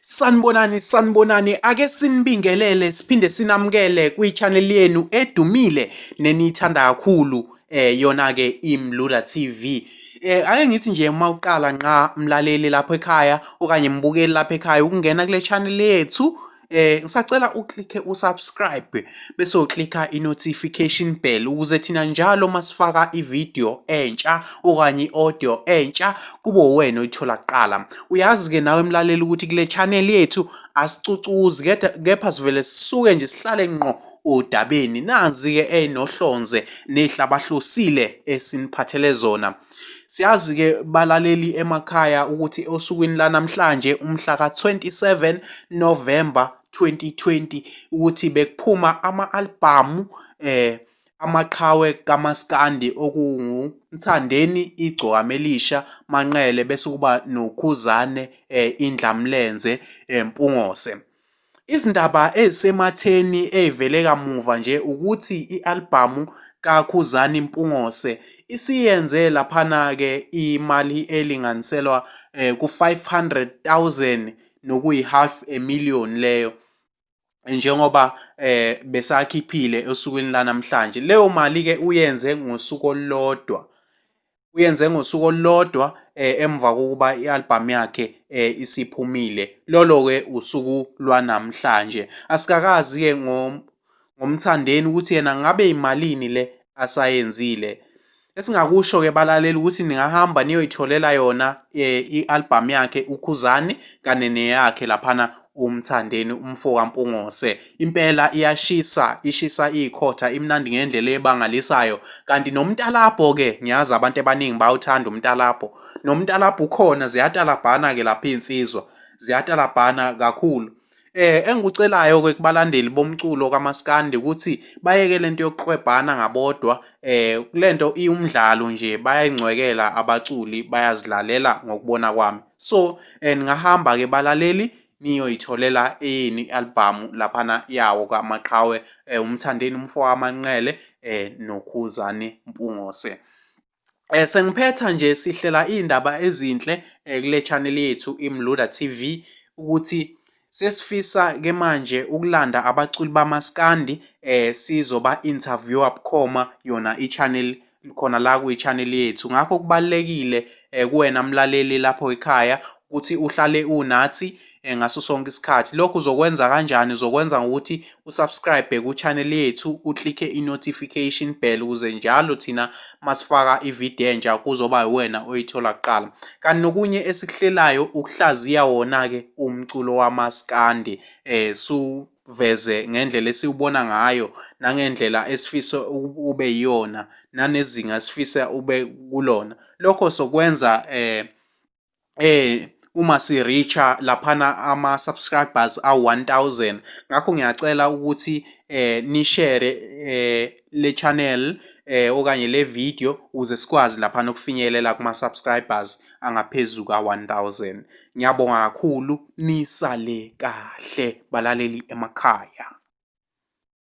Sanibonani, sanibonani, ake sinibingelele siphinde sinamukele kwi-channel yenu edumile neniyithanda kakhulu yona ke iMluda TV. Ake ngithi nje uma uqala nqa mlaleli lapho ekhaya okanye mbukeli lapha ekhaya ukungena kule channel yethu, ngisacela uklikhe usubscribe bese uklikha i-notification bell ukuze thina njalo masifaka ivideo entsha okanye i-audio entsha kube uwena oyithola kuqala. Uyazi-ke nawe mlaleli ukuthi kule channel yethu asicucuzi kepha sivele sisuke nje sihlale ngqo odabeni. Nazi-ke ey'nohlonze ney'hlabahlosile esiniphathele zona. Siyazi-ke balaleli emakhaya ukuthi osukwini lanamhlanje umhla ka-27 November 2020 ukuthi bekuphuma ama-albhamu amaqhawe kaMaskandi okunguMthandeni Igcokama Elisha Manqele bese kuba noKhuzane Indlamlenze Mpungose. Izindaba ezisematheni ey'vele kamuva nje ukuthi i-albhamu kaKhuzani Mpungose isiyenze laphana-ke imali elinganiselwa ku-500,000 nokuyi-half a million leyo, njengoba besakhiphile osukwini lanamhlanje. Leyo mali-ke uyenze ngosuku olulodwa, uyenze ngosuku olulodwa emva kokuba i-album yakhe isiphumile. Lolo-ke usuku lwanamhlanje. Asikakazi-ke ngoMthandeni ukuthi yena ngabe imalini le asayenzile. Esingakusho-ke balaleli ukuthi ningahamba niyoyitholela yona i-album yakhe uKhuzani kanye neyakhe laphana uMthandeni umfo kaMpungose. Impela iyashisa, ishisa ikhotha, imnandi ngendlela ebangalisayo. Kanti nomntalabho-ke, ngiyazi abantu abaningi bayawuthanda umntalabho. Nomntalabho ukhona, ziyatalabhana-ke lapha iy'nsizwa, ziyatalabhana kakhulu. Engikucelayo ke kubalandeli bomculo kaMaskandi ukuthi bayeke lento yokuklwebhana ngabodwa. Kulento iwumdlalo nje, bayayingcwekela abaculi, bayazidlalela ngokubona kwami. So ningahamba ke balaleli niyoyitholela eyenu i-album laphana yawo kaMaqhawe, uMthandeni umfo kaManqele noKhuzani Mpungose. Sengiphetha nje, sihlela iy'ndaba ezinhle kule channel yethu iMluda TV ukuthi sesifisa ke manje ukulanda abaculi bamaskandi, sizoba interview bukhoma yona i-channel khona la kwi-channel yethu. Ngakho kubalulekile kuwena mlaleli lapho ekhaya ukuthi uhlale unathi ngaso sonke isikhathi. Lokhu uzokwenza kanjani? Uzokwenza ngokuthi usubscribe ku-channel yethu, uklikhe i-notification bell ukuze njalo thina masifaka ividiyo entsha kuzoba uwena oyithola kuqala. Kanti nokunye esikuhlelayo ukuhlaziya wona-ke umculo wamaskandi, siwuveze ngendlela esiwubona ngayo nangendlela esifisa ube yiyona nanezinga esifisa ube kulona. Lokho sokwenza uma si-reach-a laphana ama-subscribers awu-1000. Ngakho ngiyacela ukuthi ni-share le channel okanye le video ukuze sikwazi laphana ukufinyelela kuma-subscribers angaphezu ka-1000. Ngiyabonga kakhulu, nisale kahle balaleli emakhaya.